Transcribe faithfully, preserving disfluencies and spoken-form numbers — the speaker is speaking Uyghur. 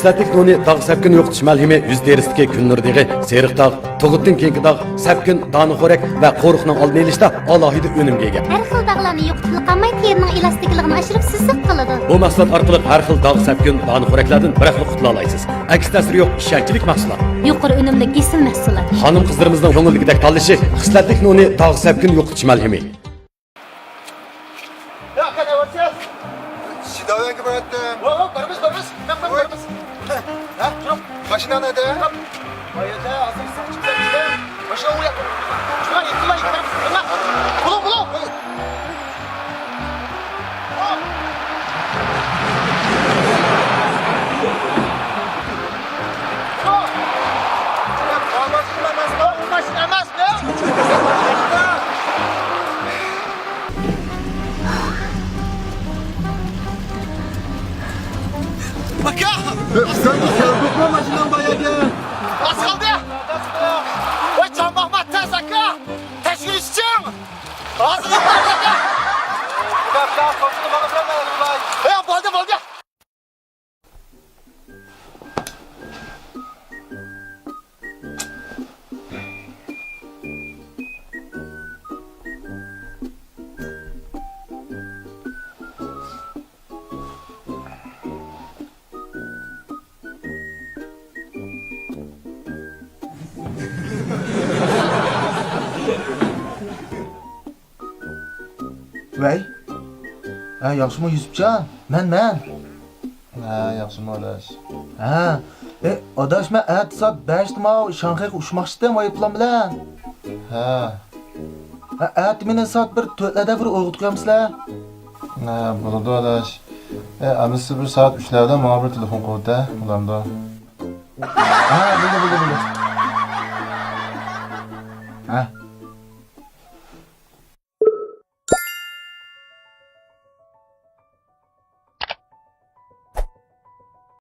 سىنتېتىك نونى داغ سەپكۈن يوقىتىش مەلھىمى يۈز تېرىسىدىكى كۈن نۇرى دېغى، سېرىق داغ، تۇغۇتتىن كېيىنكى داغ، سەپكۈن، دانە خورەك ۋە قورۇقنىڭ ئالدىنى ئېلىشتا ئالاھىدە ئۈنۈمگە ئىگە. ھەر خىل داغلارنى يوقىتىپلا قالماي، تېرىنىڭ ئېلاستىكلىقىنى ئاشۇرۇپ سىزىق قىلىدۇ. بۇ مەھسۇلات ئارقىلىق ھەر خىل داغ، سەپكۈن، دانە خورەكلەردىن بىراقلا قۇتۇلالايسىز. ئەكس تەسىرى يوق، ئىشەنچلىك مەھسۇلات. يۇقىرى ئۈنۈملۈك ئېسىل مەھسۇلات. خانىم قىزلىرىمىزنىڭ كۆڭۈلدىكىدەك تاللىشى، خىسلەتلىك نونى داغ سەپكۈن يوقىتىش مەلھىمى. يا، قېنى، ۋاچياس؟ سىداۋەنگە باراتتىم. ۋاي، ۋاي، بارىمىز، بارىمىز. مەن، مەن، ۋاي. بارىمىز. ھە؟ تۇرۇڭ. ماشىنا نەدە؟ قايەردە؟ ھازىر سىز چىقساڭىز. ماشىنا ئۇ ياقتا. شۇڭا يېقىنلا يېقىنلا. بولۇڭ، بولۇڭ. ئاكا! سەن كۆردۈڭمۇ ماشىنام باياقى؟ ئاز قالدى! ۋاي، جانماقما تەس، ئاكا! تەشۋىش ئىچىڭ! ھازىر يېتىپ بارىمىز، ئاكا! ھە، بولدى، بولدى! ۋەي. ھە، ياخشىمۇ يۈسۈپجان؟ مەن، مەن. ھە، ياخشىمۇ ئاداش؟ ھە. ئى، ئاداش، مەن ئەتە سائەت بەشتە ماۋۇ شاڭخەيگە ئۇچماقچىدىم ئايروپىلان بىلەن. ھە. ھە، ئەتە مېنى سائەت بىر تۆتلەردە بىر ئويغىتىپ قويامسىلەر؟ ھە، بولىدۇ ئاداش. ئى، ئەمىسە بىر سائەت ئۈچلەردە ماڭا بىر تېلېفون قىلىۋەتە، بولامدۇ؟ ھە، بولدى، بولدى، بولدى.